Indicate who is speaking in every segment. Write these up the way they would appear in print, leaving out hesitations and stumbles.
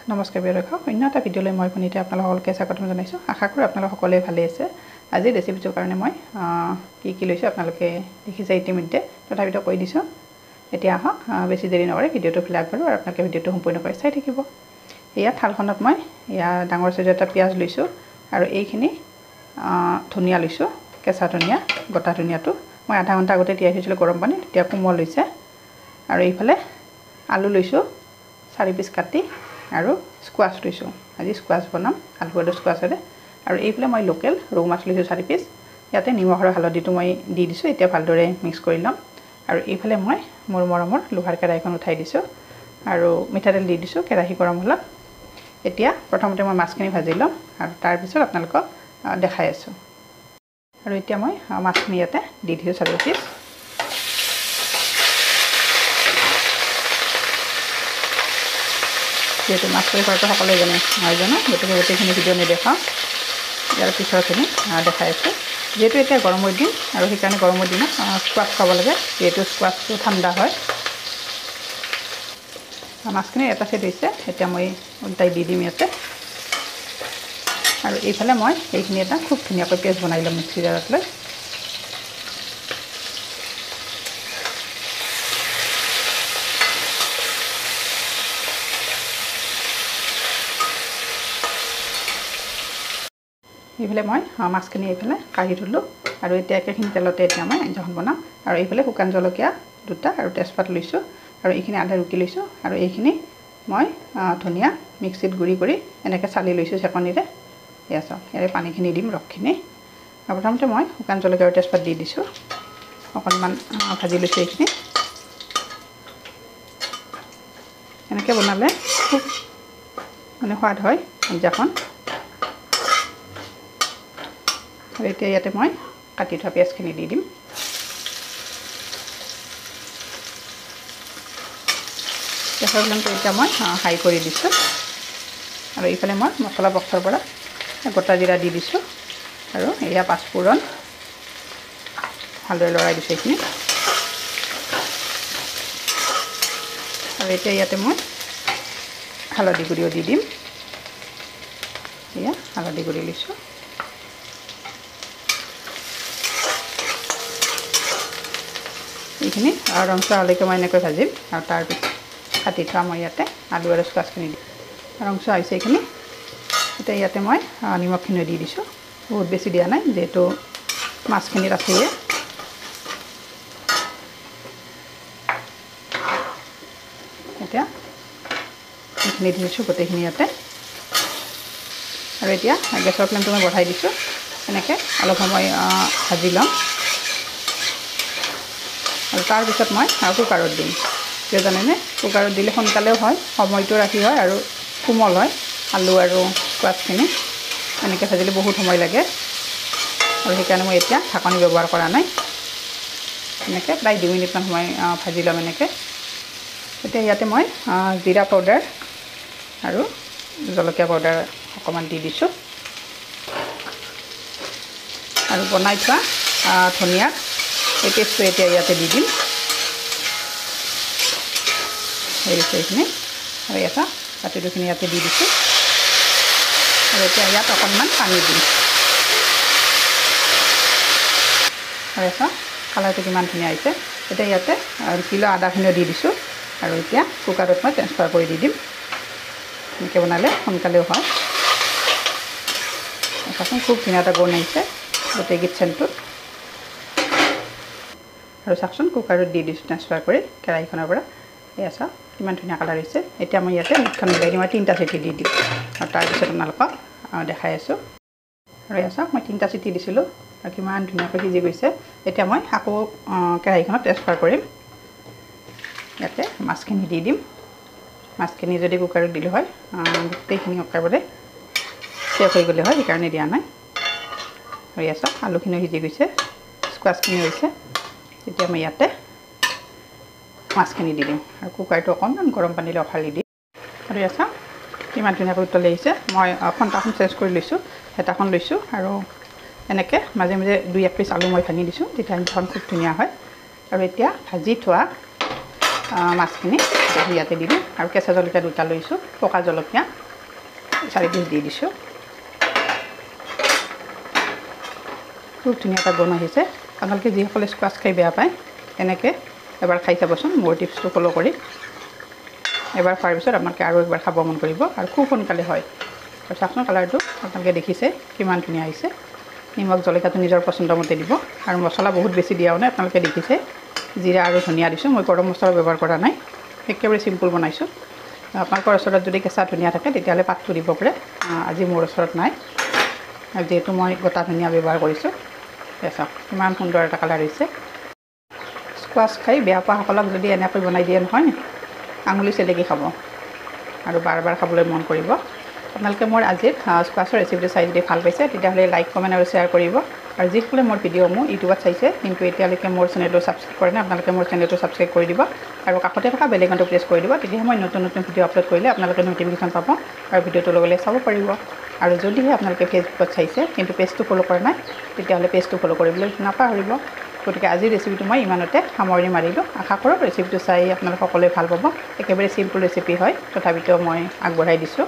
Speaker 1: নমস্কাৰ প্ৰিয় দৰ্শক, অন্য এটা ভিডিঅ'লৈ মই পুনিতে আপোনালোক সকলোকে স্বাগতম জনাইছোঁ। আশা কৰোঁ আপোনালোক সকলোৱে ভালে আছে। আজি ৰেচিপিটোৰ কাৰণে মই কি কি লৈছোঁ আপোনালোকে দেখিছে ইতিমধ্যে, তথাপিতো কৈ দিছোঁ। এতিয়া আহক, বেছি দেৰি নকৰি ভিডিঅ'টো ফিল আগবাঢ়োঁ আৰু আপোনালোকে ভিডিঅ'টো সম্পূৰ্ণকৈ চাই থাকিব। এয়া থালখনত মই এয়া ডাঙৰ চাইজৰ এটা পিঁয়াজ লৈছোঁ আৰু এইখিনি ধনিয়া লৈছোঁ, কেঁচা ধনিয়া, গোটা ধনিয়াটো মই আধা ঘণ্টা আগতে তিয়াই থৈছিলোঁ গৰম পানীত, তেতিয়া কোমল হৈছে। আৰু এইফালে আলু লৈছোঁ 4 পিচ কাটি আৰু স্কোৱাচ লৈছোঁ। আজি স্কোৱাচ বনাম, আলু আৰু স্কোৱাচেৰে। আৰু এইফালে মই লোকেল ৰৌ মাছ লৈছোঁ 4 পিচ। ইয়াতে নিমখ আৰু হালধিটো মই দি দিছোঁ, এতিয়া ভালদৰে মিক্স কৰি ল'ম। আৰু এইফালে মই মোৰ মৰমৰ লোহাৰ কেৰাহীখন উঠাই দিছোঁ আৰু মিঠাতেল দি দিছোঁ কেৰাহী গৰম হ'লত। এতিয়া প্ৰথমতে মই মাছখিনি ভাজি ল'ম আৰু তাৰপিছত আপোনালোকক দেখাই আছোঁ। আৰু এতিয়া মই মাছখিনি ইয়াতে দি দিছোঁ 4 পিচ। যিহেতু মাছ কৰি খোৱাটো সকলোৱে জানে, নহয় জানো? গতিকে গোটেইখিনি ভিডিঅ' নেদেখাওঁ, ইয়াৰ পিছৰখিনি দেখাই আছোঁ। যিহেতু এতিয়া গৰমৰ দিন আৰু সেইকাৰণে গৰমৰ দিনত স্কোৱাচ খাব লাগে, যিহেতু স্কোৱাচটো ঠাণ্ডা হয়। মাছখিনি এটা চাইড হৈছে, এতিয়া মই উল্টাই দি দিম ইয়াতে। আৰু এইফালে মই এইখিনি এটা খুব ধুনীয়াকৈ পেষ্ট বনাই ল'ম মিক্সি জাৰত লৈ। এইফালে মই মাছখিনি এইফালে কাঢ়ি থ'লোঁ আৰু এতিয়া একেখিনি তেলতে এতিয়া মই আঞ্জাখন বনাম। আৰু এইফালে শুকান জলকীয়া 2টা আৰু তেজপাত লৈছোঁ আৰু এইখিনি আধা ৰুকি লৈছোঁ। আৰু এইখিনি মই ধনিয়া মিক্সিত গুড়ি কৰি এনেকৈ চালি লৈছোঁ চেকনিৰে। এয়া চাওক, ইয়াৰে পানীখিনি দিম, ৰসখিনি। আৰু প্ৰথমতে মই শুকান জলকীয়া আৰু তেজপাত দি দিছোঁ, অকণমান ভাজি লৈছোঁ এইখিনি। এনেকৈ বনালে খুব মানে সোৱাদ হয় আঞ্জাখন। আৰু এতিয়া ইয়াতে মই কাটি থোৱা পিঁয়াজখিনি দি দিম। গেছৰ ফ্লেমটো এতিয়া মই হাই কৰি দিছোঁ। আৰু এইফালে মই মছলা বক্সৰ পৰা গোটা জিৰা দি দিছোঁ আৰু এয়া পাঁচফোৰণ ভালদৰে লৰাই দিছোঁ এইখিনি। আৰু এতিয়া ইয়াতে মই হালধি গুড়িও দি দিম। এয়া হালধি গুড়ি লৈছোঁ। এইখিনি ৰংচোৱা হ'লেকে মই এনেকৈ ভাজিম। আৰু তাৰপিছত কাটি থোৱা মই ইয়াতে আলু আৰু স্কোৱাচখিনি দিম। ৰংচোৱা হৈছে এইখিনি। এতিয়া ইয়াতে মই নিমখখিনিও দি দিছোঁ, বহুত বেছি দিয়া নাই যিহেতু মাছখিনিত আছেয়ে। এতিয়া এইখিনি দি দিছোঁ গোটেইখিনি ইয়াতে। আৰু এতিয়া গেছৰ ফ্লেমটো মই বঢ়াই দিছোঁ, এনেকৈ অলপ সময় ভাজি ল'ম। আৰু তাৰপিছত মই কুকাৰত দিম। কিয় জানেনে? কুকাৰত দিলে সোনকালেও হয়, সময়টো ৰাখি হয় আৰু কোমল হয় আলু আৰু স্কোৱাচখিনি। এনেকৈ ভাজিলে বহুত সময় লাগে আৰু সেইকাৰণে মই এতিয়া ঢাকনি ব্যৱহাৰ কৰা নাই। এনেকৈ প্ৰায় 2 মিনিটমান সময় ভাজি ল'ম এনেকৈ। এতিয়া ইয়াতে মই জিৰা পাউডাৰ আৰু জলকীয়া পাউডাৰ অকণমান দি দিছোঁ। আৰু বনাই থোৱা ধনিয়া এই পেষ্টটো এতিয়া ইয়াতে দি দিম। এইখিনি আৰু এটা বাতিটোখিনি ইয়াতে দি দিছোঁ। আৰু এতিয়া ইয়াত অকণমান পানী দিম। আৰু এটা কালাৰটো কিমান ধুনীয়া হৈছে। এতিয়া ইয়াতে কিলো আদাখিনিও দি দিছোঁ। আৰু এতিয়া কুকাৰত মই ট্ৰেন্সফাৰ কৰি দি দিম। এনেকৈ বনালে সোনকালেও হয়। চাচোন খুব ধুনীয়া এটা গোন্ধ আহিছে গোটেই কিটচেনটোত। আৰু চাওকচোন কুকাৰত দি দিছোঁ ট্ৰেন্সফাৰ কৰি কেৰাহীখনৰ পৰা। এয়া চাওক কিমান ধুনীয়া কালাৰ হৈছে। এতিয়া মই ইয়াতে মুখখন মিলাই দিম আৰু 3টা চিটি দি দিম। আৰু তাৰপিছত আপোনালোকক দেখাই আছোঁ। আৰু এয়া চাওক মই 3টা চিটি দিছিলোঁ আৰু কিমান ধুনীয়াকৈ সিজি গৈছে। এতিয়া মই আকৌ কেৰাহীখনত ট্ৰেন্সফাৰ কৰিম। ইয়াতে মাছখিনি দি দিম। মাছখিনি যদি কুকাৰত দিলোঁ হয় গোটেইখিনি একেবাৰে শেষ হৈ গ'লে হয়, সেইকাৰণে দিয়া নাই। আৰু এয়া চাওক আলুখিনিও সিজি গৈছে, স্কোৱাচখিনিও হৈছে। তেতিয়া মই ইয়াতে মাছখিনি দি দিম আৰু কুকাৰটো অকণমান গৰম পানীলৈ উখালি দিম। আৰু এয়া চাওক কিমান ধুনীয়াকৈ উতলি আহিছে। মই খন্তাখন চেঞ্জ কৰি লৈছোঁ, হেতাখন লৈছোঁ আৰু এনেকৈ মাজে মাজে 2-1 পিচ আলু মই ভাঙি দিছোঁ, তেতিয়া আঞ্জাখন খুব ধুনীয়া হয়। আৰু এতিয়া ভাজি থোৱা মাছখিনি ইয়াতে দি দিম। আৰু কেঁচা জলকীয়া 2টা লৈছোঁ, পকা জলকীয়া 4 পিচ দি দিছোঁ। খুব ধুনীয়া এটা গোন্ধ আহিছে। আপোনালোকে যিসকলে স্কোৱাচ খাই বেয়া পায় এনেকৈ এবাৰ খাই চাবচোন, মোৰ টিপছটো ফ'ল' কৰি। এবাৰ খোৱাৰ পিছত আপোনালোকে আৰু একবাৰ খাব মন কৰিব আৰু খুব সোনকালে হয়। আৰু চাওকচোন কালাৰটো আপোনালোকে দেখিছে কিমান ধুনীয়া আহিছে। নিমখ জলকীয়াটো নিজৰ পচন্দ মতে দিব আৰু মছলা বহুত বেছি দিয়াও নাই, আপোনালোকে দেখিছে জিৰা আৰু ধনিয়া দিছোঁ, মই গৰম মছলা ব্যৱহাৰ কৰা নাই, একেবাৰে চিম্পুল বনাইছোঁ। আপোনালোকৰ ওচৰত যদি কেঁচা ধনিয়া থাকে তেতিয়াহ'লে পাতটো দিব পাৰে, আজি মোৰ ওচৰত নাই আৰু যিহেতু মই গোটা ধনিয়া ব্যৱহাৰ কৰিছোঁ। চাওক কিমান সুন্দৰ এটা কালাৰ হৈছে। স্কোৱাচ খাই বেয়া পোৱাসকলক যদি এনেকৈ বনাই দিয়ে নহয়, আঙুলি চেলেকি খাব আৰু বাৰ বাৰ খাবলৈ মন কৰিব। আপোনালোকে মোৰ আজিৰ স্কোৱাচৰ ৰেচিপিটো চাই যদি ভাল পাইছে তেতিয়াহ'লে লাইক, কমেণ্ট আৰু শ্বেয়াৰ কৰিব। আৰু যিসকলে মোৰ ভিডিঅ'সমূহ ইউটিউবত চাইছে কিন্তু এতিয়ালৈকে মোৰ চেনেলটো ছাবস্ক্ৰাইব কৰা নাই, আপোনালোকে মোৰ চেনেলটো ছাবস্ক্ৰাইব কৰি দিব আৰু কাষতে থকা বেল আইকনটো প্ৰেছ কৰি দিব। তেতিয়াহে মই নতুন নতুন ভিডিঅ' আপলোড কৰিলে আপোনালোকে ন'টিফিকেশ্যন পাব আৰু ভিডিঅ'টো লগে লগে চাব পাৰিব। আৰু যদিহে আপোনালোকে ফেচবুকত চাইছে কিন্তু পেজটো ফ'ল' কৰা নাই, তেতিয়াহ'লে পেজটো ফ'ল' কৰিবলৈ নাপাহৰিব। গতিকে আজিৰ ৰেচিপিটো মই ইমানতে সামৰণি মাৰিলোঁ। আশা কৰোঁ ৰেচিপিটো চাই আপোনালোক সকলোৱে ভাল পাব। একেবাৰে চিম্পুল ৰেচিপি হয়, তথাপিতো মই আগবঢ়াই দিছোঁ।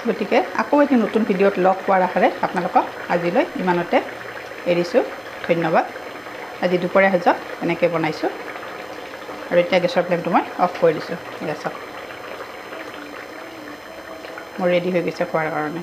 Speaker 1: গতিকে আকৌ এটি নতুন ভিডিঅ'ত লগ পোৱাৰ আশাৰে আপোনালোকক আজিলৈ ইমানতে এৰিছোঁ। ধন্যবাদ। আজি দুপৰীয়া সাজত এনেকৈ বনাইছোঁ আৰু এতিয়া গেছৰ ফ্লেমটো মই অফ কৰি দিছোঁ। গেছত মোৰ ৰেডি হৈ গৈছে খোৱাৰ কাৰণে।